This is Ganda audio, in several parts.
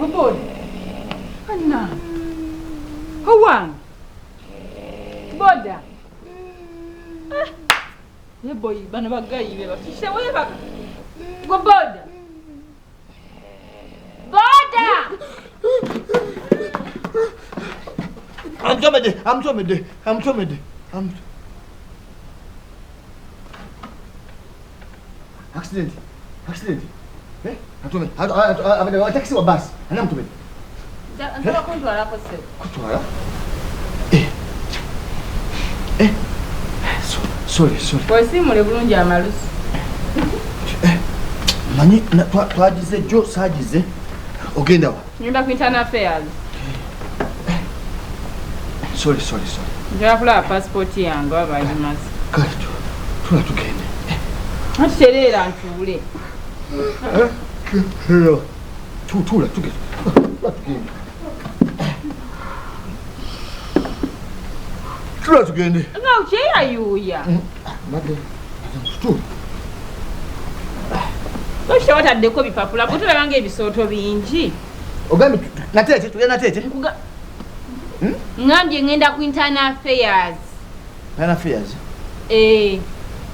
Boda. Anna. Owange. Boda. Ah. Ye boy bano bagayi be bafishe webaka. Go boda. Boda. Antomede, antomede, antomede. Accident. Accident. Eh? Antomede. Abadde taxi wa bus. Ana mtomede. Nsaba kuntwalako ssebo. Kutwala? Eh. Eh. Sorry, sorry. Weesiimule bulungi amalusu. Eh. Manyi twagize jjo saagize. Ogenda wa? Ngenda ku internal affairs. Sorry, sorry, sorry. Njagala kulaba passport yange oba bagimaze. Kale tula tugende. Anti tereera ntuule. Tula tugende. Tula tugende. Tula tugende. Nga okyeyayuuya. Mbadde tula. Lwaki tewataddeko bipapula gwe tulaba ng'ebisooto bingi. Ogambye nateete tugenda nateete. Ngambye ngenda ku internal affairs. Internal affairs? Eh.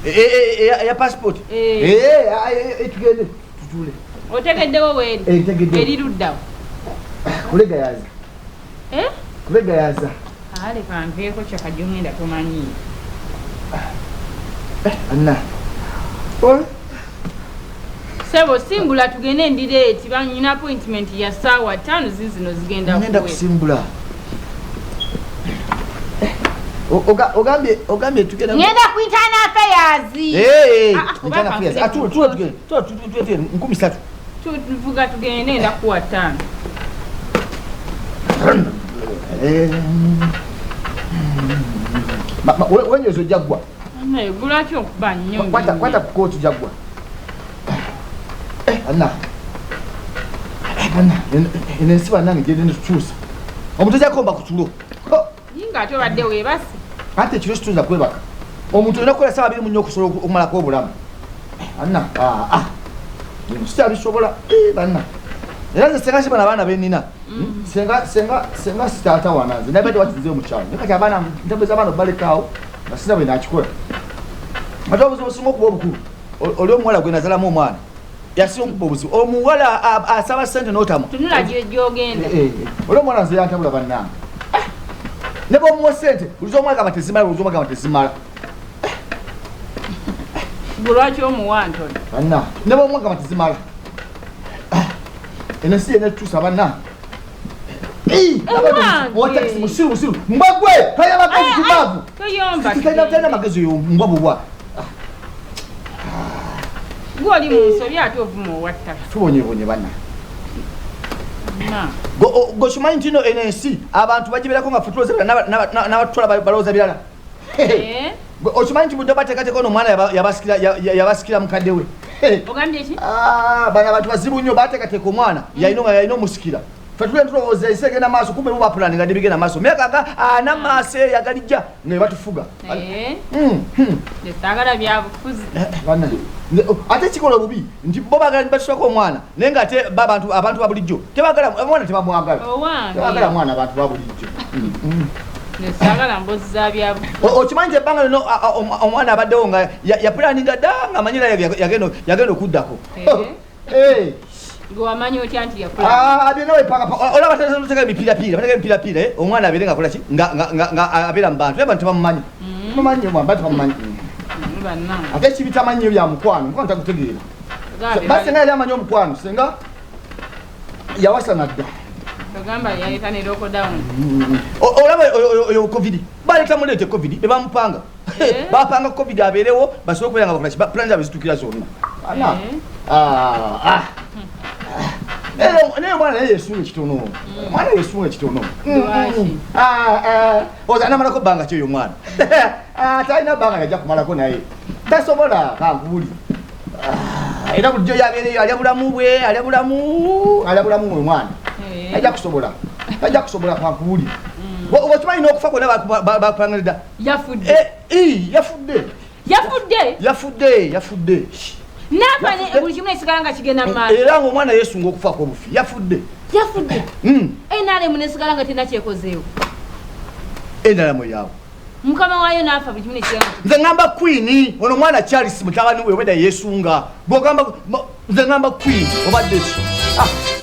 Eya passport? Eh, tugende tutule. Otegeddewo weeri? Eh, ntegeddewo. Eri luddawo? Kulegayaza. Eh? Kulegayaza. Leka nveeko kyaka gy'ongenda tomanyi. Anna. Sebo simbula tugende ndireeti banyina appointment ya ssaawa 5 zizino zigenda kuwera. Ngenda kusimbula. Ogambye ogambye tugenda. Ngenda ku internal affairs. Eh, internal affairs. Atulo tulo tugende. Tulo tugende 3,000. Tuvuga tugende ngenda kuwa 5. Wenyezo jagwa. Naye gulaki okuba nnyo. Kwata kwata ku kooti jagwa. Anna. Anna, eno ensi bannange gyegenda tukyusa. Omuntu ajja ku tulo. Yinga ate obadde weebase. Ate ekiro situyinza kwebaka. Omuntu olina kukola ssaawa 24 okusobola okumalako obulamu. Anna, bino sikyabisobola. Banna. Era nze senga si bano abaana be nnina. Senga senga senga si taata wana nze nabadde wakinze mu kyalo. Naye kati abaana ntambuza abaana obalekaawo nga sirina bwe naakikola. Ate obuzibu obusinga okuba obukulu oli omuwala gwe nazalamu omwana. Yasinga okuba obuzibu. Omuwala asaba ssente n'otamwa. Tunula gy'ogenda. Oli omuwala nze yantabula bannange. Ne bw'omuwa ssente bulijjo omwagamba tezimala bulijjo omwagamba tezimala. Gwe lwaki omuwa ntono? Banna ne bw'omwagamba tezimala. Eno si yena tutuusa banna. Owa musiru musiru mbwa gwe talina magezi tumaavu. Toyomba. Talina magezi oyo mbwa bubwa. Gwe oli mu nsobi ate ovuma owa takisi. Tubonyebonye banna. Gwe okimanyi nti eno ensi abantu bagibeerako nga ffe tulowooza birala n'abatutwala balowooza birala. Okimanyi nti budde bateekateeka ono omwana yabasikira mukadde we. Ogambye ki? Bano abantu bazibu nnyo bateekateeka omwana yalina omusikira. Ffe tugenda tulowooza ensi egenda maaso kumbe bo bapulaninga ddi bigenda maaso. Myaka nga ana maaso eyo agalijja nga batufuga. Saagala byabufuzi. Ate kikola obubi nti bo baagala batusibako omwana naye ng'ate abantu ba bulijjo tebaagala omwana tebamwagala. Tebaagala mwana abantu ba bulijjo. Saagala mboozi za byabufuzi. Okimanyi nti ebbanga lino omwana abaddewo nga yapulaninga dda ng'amanyira yagenda okuddako. Gwe wamanyi otya nti yapulaninga? Byonna wepanga olaba bateka emipiirapiira bateka emipiirapiira omwana abeere ng'akola ki nga abeera mu bantu naye abantu tebamumanyi. Tebamumanyi abantu tebamumanyi. Ate ekibi tamanyi nnyo bya mukwano, mukwano tagutegeera. Basi senga yali amanyi omukwano senga yawasana dda. Ogamba yaleeta ne lockdown. Olaba oyo COVID baleeta muleete COVID ne bamupanga. Bapanga COVID abeerewo basobole okubeera nga bakola ki plan zaabwe zituukira zonna. Naye omwana naye yeesunga ekitono. Omwana yeesunga ekitono. Oza anamalako bbanga ki oyo omwana? Talina bbanga yajja kumalako naye. Tasobola kankubuli. Era bulijjo yabeereyo alya bulamu bwe alya bulamu alya bulamu bwe omwana. Tajja kusobola. Tajja kusobola kankubuli. Okimanyi n'okufa kwonna bapanga dda. Yafudde. Yafudde. Yafudde. Yafudde, yafudde. N'afa ne buli kimu nekisigala nga kigenda mu maaso. Era ng'omwana yeesunga okufa kw'obufi yafudde. Yafudde. NRM nesigala nga terina kyekozeewo. NRM yawe. Mukama waayo n'afa buli kimu nekisigala. Nze ngamba Queen, ono omwana Charles mutabani we weda yesunga. Bw'ogamba nze ngamba Queen obadde ki? Ah.